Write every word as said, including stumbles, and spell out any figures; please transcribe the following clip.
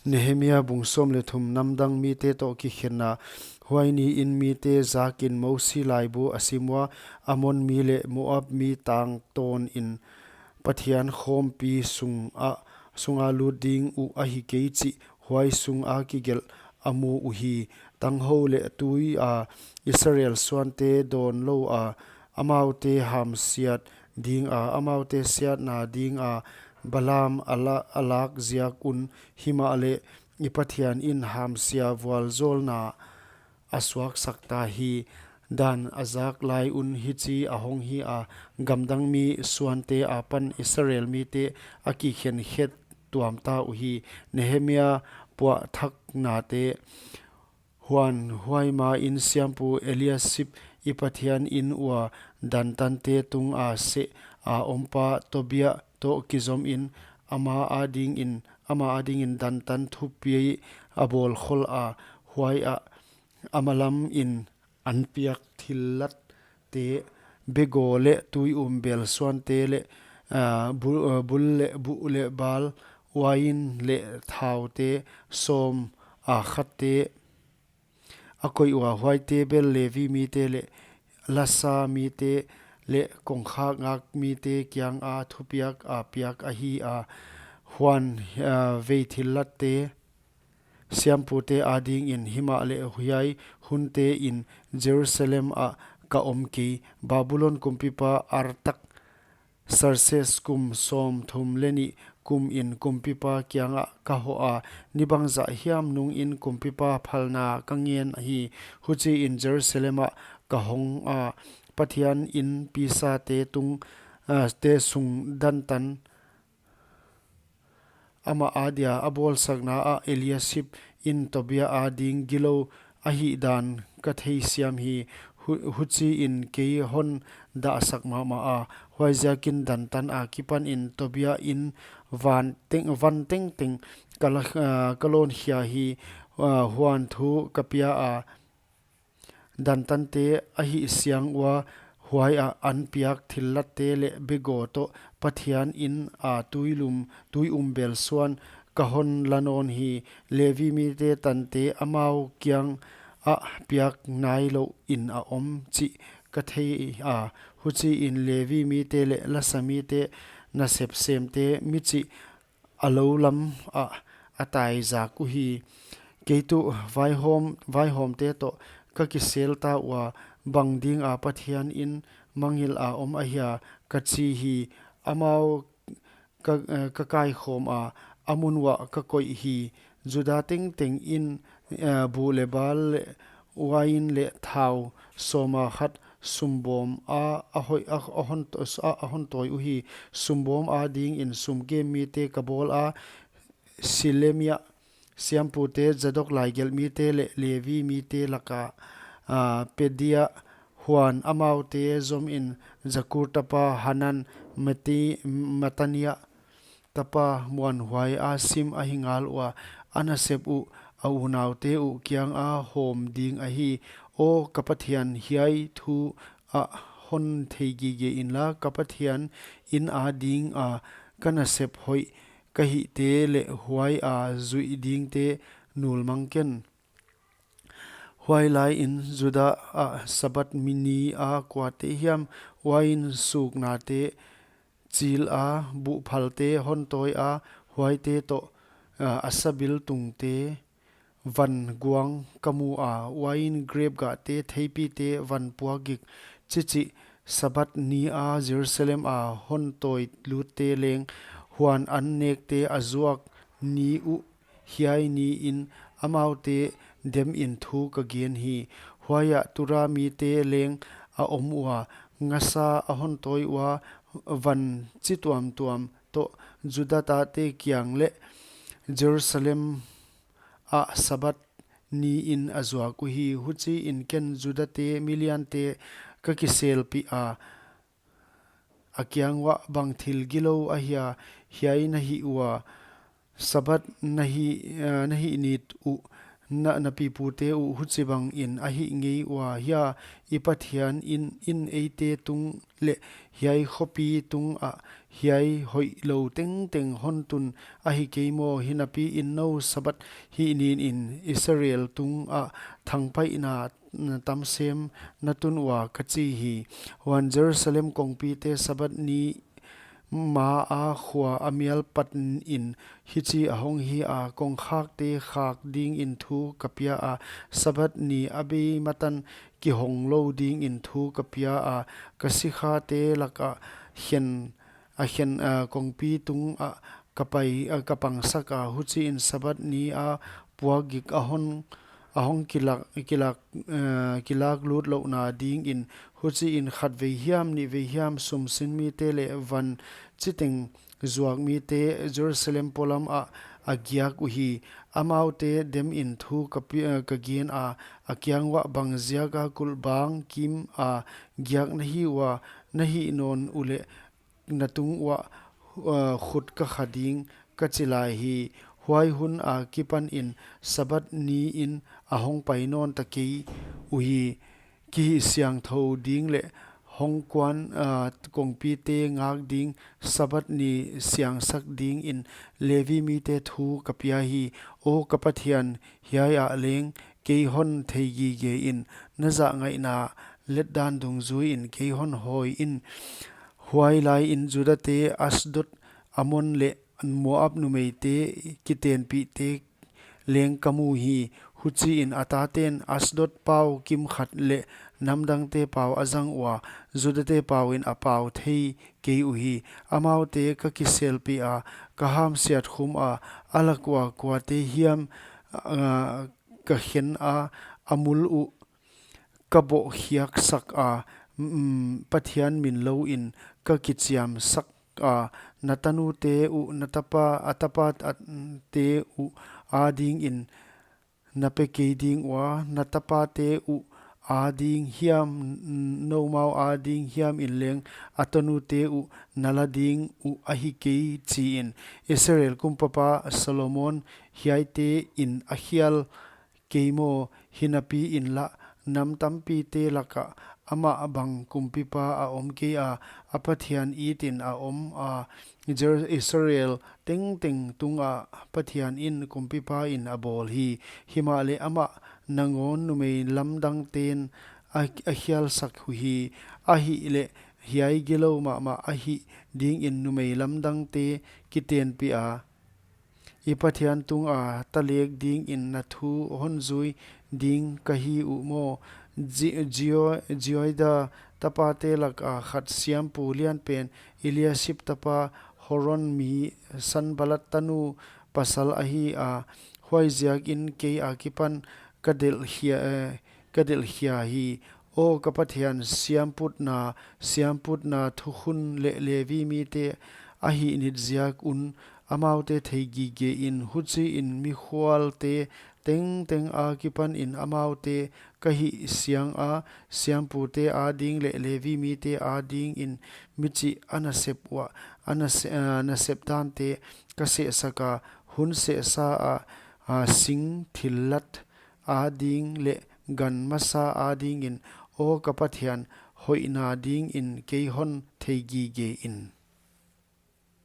Nehemia bung sawm leh thum. Namdang mite toh kikhenna. Huai niin mite zakin Mosi laibu a sim ua, Amon mi leh Moab mi tangtawnin Pathian khawmpi sungah, sunga lut ding uh ahi kei chih huai sunga kigelh a mu uhi. Tanghou leh tuia Israel suante dawn loua, amaute hamsiat dinga, amaute siatna dinga Balaam a la-, a lak ziak un, himahleh i Pathian in hamsia vualzawlna a suaksak ta hi. Dan a zak lai un hichi a hong hi a, gamdang mi suante apan Israel mite a kikhen khet tuam ta uhi. Nehemia puahthaknate. Huan huai main siampu Eliasib i Pathian in ua dantante tunga seh a ompa Tobia toh kizomin, ama adingin, ama adingin dantan thupi a bawl khol a, huaiah a malamin anpiak thillatte, begaw leh tui um bel suante leh, ah, bul, ah, bul leh buh leh bal, uain leh thaute, sawm a khatte a koih ua, huaite bel Levi mite leh lasa mite leh kongkhak ngak mite kianga thupiak a piak ahi a. Huan, ah, vei thillatte siampute adingin, himahleh huai huntein Jerusalem ah ka om kei. Babulon kumpipa Artaksarses kum sawmthum leh nih kumin kumpipa kiangah ka hoh a, ni bangzah hiam nungin kumpipa phalna ka ngen hi. Huchiin Jerusalem ah ka hong a, Pathian in pisate tung, ah, te sung dantan amah adia a bawlsakna ah Eliasib in Tobia ading gilou ahihdan ka theisiam hi. Hu-, huchiin kei hon dahsak mahmah a, huaiziakin dantan akipanin Tobia in van teng, van tengteng ka la-, ah, ka lawn khia hi. Ah, huan thu ka pia a, dantante a hihsiang ua, huaiah anpiak thillatte leh begaw toh Pathian in a tuilum, tui um bel suan ka hon la nawn hi. Levi mite tante amau kiangah piak nailouin a om chih ka thei a, huchiin Levi mite leh lasa mite, nasep semte, michih a lou lamah a taizak uhi. Kei tuh vaihawm, vaihawmte toh ka kisel ta ua, bang dinga Pathian in mangngilh a om ahia ka chi hi. Amau ka, eh, ka kaikhawm a, a mun uah ka koih hi. Juda tengteng in, eh, buh leh bal leh uain leh thau sawm a khat sumbawm a, a hoih, a, a hon, a, a hon tawi uhi. Sumbawm adingin sumkem mite ka bawl a, Silemia siampute, Zadok laigelh mite leh Levi mite laka, ah, Pedaia, huan amaute zomin Zakur tapa Hanan, Mati-, Matania tapa muanhuai a sim ahi ngal ua, a nasep uh, a unaute uh kianga hawm ding ahi. Aw ka Pathian, hiai thu a hon thei gige inla, ka Pathian in adinga ka nasep hoih ka hihte leh huaia zuih dingte nulmang ken. Huailaiin Juda ah Sabbath ni a kuate hiam uain suknate chil a, buhphalte hon tawi a, huaite toh, ah, a sabil tungte van guang ka mu a, uain grep gahte, theipite van puak gik chichih Sabbath ni a Jerusalem a hon tawi lutte leng, huan an nekte a zuak ni uh hiai niin amaute demin thu ka gen hi. Huaiah Tura mite leng a om ua, ngasa a hon tawi ua, van chi tuamtuam toh Juda tate kiang leh Jerusalem ah Sabbath niin a zuak uhi. Huchiin ken Judate miliante ka kiselpih a, a kiang uah, bang thil gilou ahia hiai na hih ua? Sabbath na hih, eh, na hih nit uh na, na pipute uh huchibangin a hih ngei ua hia? I Pathian in, in eite tung leh hiai khopi tungah hiai hoihlou tengteng hon tun ahi kei maw? Hinapi in nou Sabbath hih ninin Israel tungah thangpaihna tamsem na tun ua, ka chi hi. Huan Jerusalem kongpite Sabbath ni maa khua a mial patin hichi a hong hi a, kongkhakte khak dingin thu ka pia a, Sabbath ni a bei matan kihong lou dingin thu ka pia a, ka sikhate lakah khen, a khen, a, kongpi tungah ka pai, a, ka pangsak a, huchiin Sabbath ni a puakgik a hon, a hong kilak, kilak, eh, kilak lut louhna dingin, huchiin khatvei hiam, nihvei hiam, sumsin mite leh van chiteng zuak mite Jerusalem polam ah a giak uhi. Amaute demin thu ka pi-, eh, ka gen a, a kiang uah, bang ziaka kulhbang kim a giak na hi ua? Na hih nawn uleh na tung uah, uh, khut ka kha ding, ka chi lai hi. Huai hun akipanin Sabbath niin a hong pai nawn ta kei uhi. Kihihsiangthou ding leh hongkuan, uh, kongpite ngak ding, Sabbath ni siangsak dingin Levi mite thu ka pia hi. Aw ka Pathian, hiai ah leng kei hon theigige in, na zahngaihna letdan dungzuiin kei hon hawi in. Huailaiin Judate Asdod, Amon leh Moab numeite kitenpihte leng ka mu hi. Huchiin a taten Asdod pau kimkhat leh namdangte pau a zang ua, Judate pauin a pau thei kei uhi. Amaute ka kiselpih a, ka hamsiat khum a, a lak ua kuate hiam, ah, ka khen a, a mul uh ka bohkhiaksak a, mm, Pathian min louin ka kichiamsak a, na tanute uh, na tapa, a tapate uh adingin na pe kei ding ua, na tapate uh ading hiam, noumau ading hiamin leng a tanute uh na la ding uh ahi kei, chiin. Israel kumpapa Solomon hiaitein a khial kei maw? Hinapiin lah nam tampite lakah amah bang kumpipa a om kei a, a Pathian itin a om a, Jer-, Israel tengteng tungah Pathian in kumpipain a bawl hi. Himahleh amah nangawn numei lamdangten a, a khialsak uhi. Ahihleh hiai gilou mahmah ahih dingin numei lamdangte kitenpih a, i Pathian tunga talek dingin na thu hon zui ding ka hi uh maw? Ji-, Jio-, Joiada tapate laka khat siampu lianpen Eliasib tapa Horon mi Sanballat tanu pasal ahi a, huaiziakin kei akipan ka delhkhia, eh, ka delhkhia hi. Aw ka Pathian, siamputna, siamputna thukhun leh Levi mite a hihnit ziak un amaute theigige in, huchiin mikhualte tengteng akipanin amaute ka hihsiang a, siampute ading leh Levi mite adingin michih a nasep uah, a nase-, a nasep dante ka sehsak a, hun sehsa a, a sing thillat ading leh gan masa adingin, aw ka Pathian, hoihna dingin kei hon theigige in.